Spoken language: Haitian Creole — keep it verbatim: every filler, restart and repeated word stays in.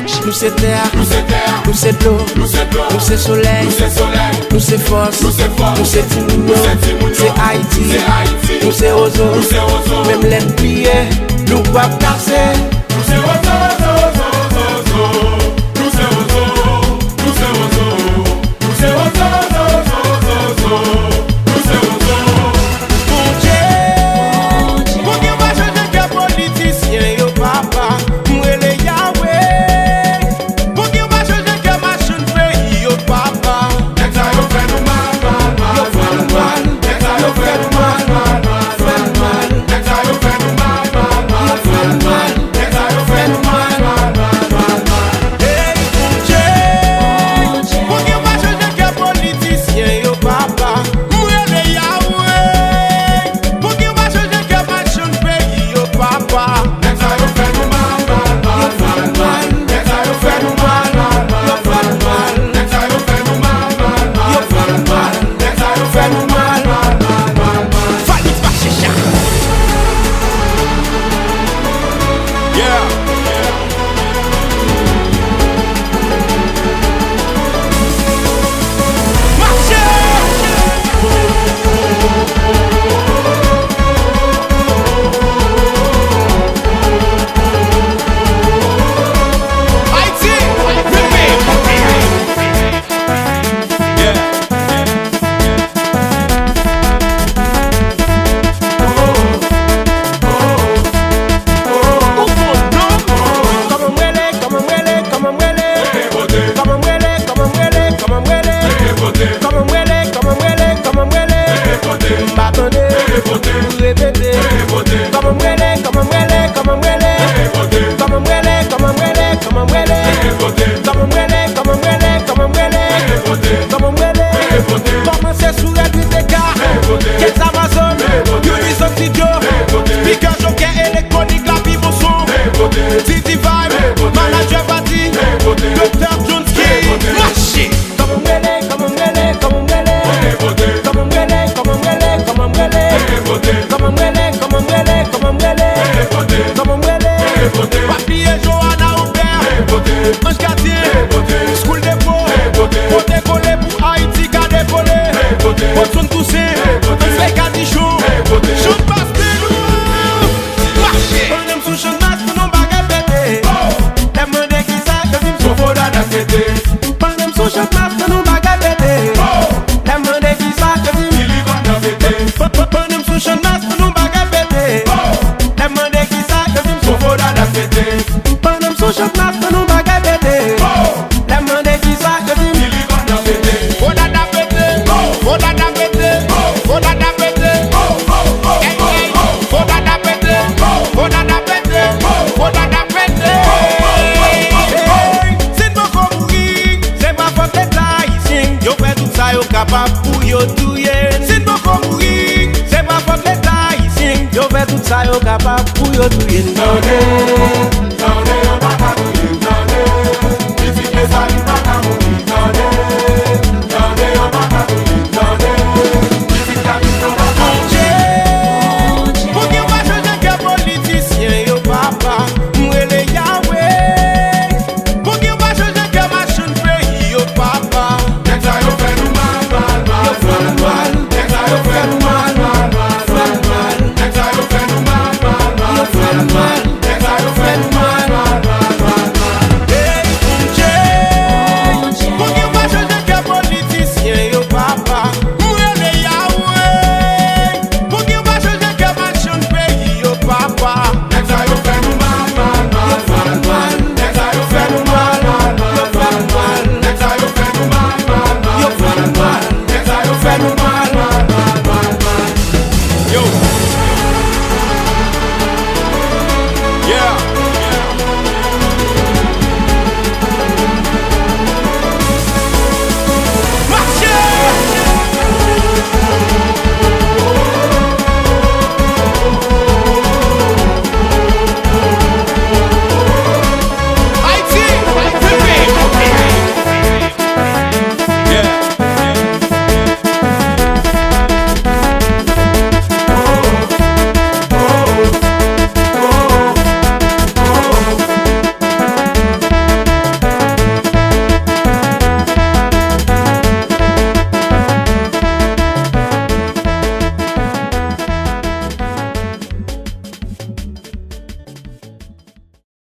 Nou se tè a, nou se dlo, nou se solèy, nou se fòs, nou se timoun yo, se Ayiti, nou se wozo, menm lè n pliye, nou p ap kase. Nou se wozo, wozo, wozo, wozo, wozo, nou se wozo, wozo, wozo, nou se wozo, wozo, wozo, wozo, nou se wozo. Bondye, Bondye, pou ki w pa chanje kè politisyen yo, papa, m rele Yahweh. Pou ki w pa chanje kè machann peyi yo, papa. Nèg sa yo fè nou mal, mal, mal, yo fè nou mal. Nèg sa yo fè nou mal, mal, mal, mal, mal. Nèg sa yo fè nou mal, mal, mal, mal, mal. Nèg sa yo fè nou mal, mal, mal, mal, mal. Hey, Bondye, pou ki w pa chanje kè politisyen yo, papa. M rele Yahweh. Pou ki w pa chanje kè machann peyi yo, papa. Nèg sa yo fè nou mal, mal, mal, mal, mal. Nèg sa yo fè nou mal, mal, mal, mal, mal. Nèg sa yo fè nou mal, mal, mal, mal, mal. Nèg sa yo fè nou mal, mal, mal, mal, mal. Falix Machecha. Yeah. Mache! Ayiti, vin viv! Yeah. Ou bon non. Kòman m rele, kòman m rele, kòman m rele? Kòman m rele, kòman m rele, kòman m rele? Kòman m rele, kòman m rele, kòman m rele? M pa tande. Repete. Kòman m rele, kòman m rele, kòman m rele? Kòman m rele, kòman m rele, kòman m rele? Kòman m rele, kòman m rele, kòman m rele? Kòman m rele? Kòmanse sou Red Rebecca, Kenz Amazon, Unison Studio, Speaker Joker, Elektronik, Lapi Bon Son, D D Vibe, Manager Vati, Doktè Jones ki mache. Kòman m rele, kòman m rele, kòman m rele? Kòman m rele, kòman m rele, kòman m rele? Kòman m rele, kòman m rele, kòman m rele? Kòman m rele? Pa bliye Johanna Hubert, Ange Gardien, School de Pro, pote kole pou Ayiti ka devole. Godson Toussaint, Ansley Cadichon, Jean Pasteur. Mache! Pandan m sou Channmas, pou nou bagay pete. Lè m mande kisa, yo di m se fo dada k pete. Pandan m sou Channmas, pou nou bagay pete. Lè m mande kisa, yo di m Billy Van Damme pete. Pa-, pa-, pandan m sou Channmas, pou nou bagay pete. Lè m mande kisa, yo di m se fo dada k pete. Pandan m sou Channmas, pou nou bagay pete. Lè m mande kisa, yo di m Billy Van Damme pete. Fo dada pete, fo dada pete, fo dada pete. Ey, ey, fo dada pete, fo dada pete, fo dada pete. Ey, si n poko mouri, se pa fòt Leta ayisyen. Yo fè tout sa yo kapab pou yo touye n. Si n poko mouri, se pa fòt Leta ayisyen. Yo fè tout sa yo kapab pou yo touye n. Tande, tande, yo pa ka touye n, tande. Pitit mesaj